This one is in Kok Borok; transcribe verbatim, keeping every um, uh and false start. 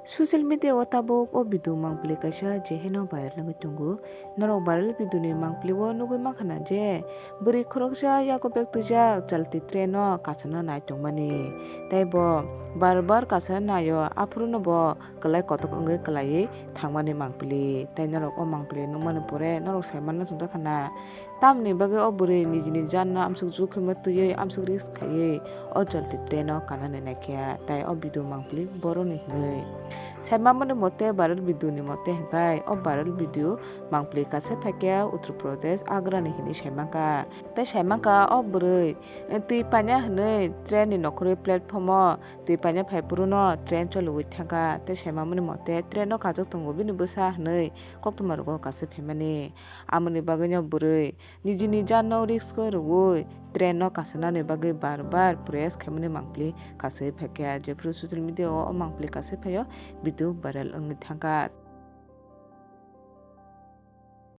Social media o tabuk o video mangpili kaisa je heno viral wngwi tongo. Norok viral video ni mangpili o nugwi mankha na je bwrwi khoroksa yago bag twijak chalti train no kasana nai tongmani. Tei bo bar bar kasana naio, aphuru no bo kwlai kotok wngwi kwlaiwi thangmani mangpili. Tei norok o mangpili nukmani pore norok sai manna chwngjakha na. Tamni bagwi o bwrwi nijini janno amsuk jukhima twiwi amsuk risk khaiwi o chalti train o kanani naikha, tei o video mangpili boroni hinwi. Saimamani mote viral video ni mote hwnkhe o viral video mangpili kaisa phaikha Uttar Pradesh Agra ni hinwi saimankha. Tei saimankha o bwrwi twi paina hinwi train ni nokhorwi platform o twi paina phai phuru no train choliwi thangkha, tei saimamani mote train o kajak tongo bini bwsa hinwi koktwma rogo kaisa phaimani. Amoni bagwino bwrwi nijini janno risk o rwui train no kasanani bagwi bar bar press khaimani mangpili kasui phaikha. Jephru social media o o mangpili kasui phaio video viral wngwi thangkha.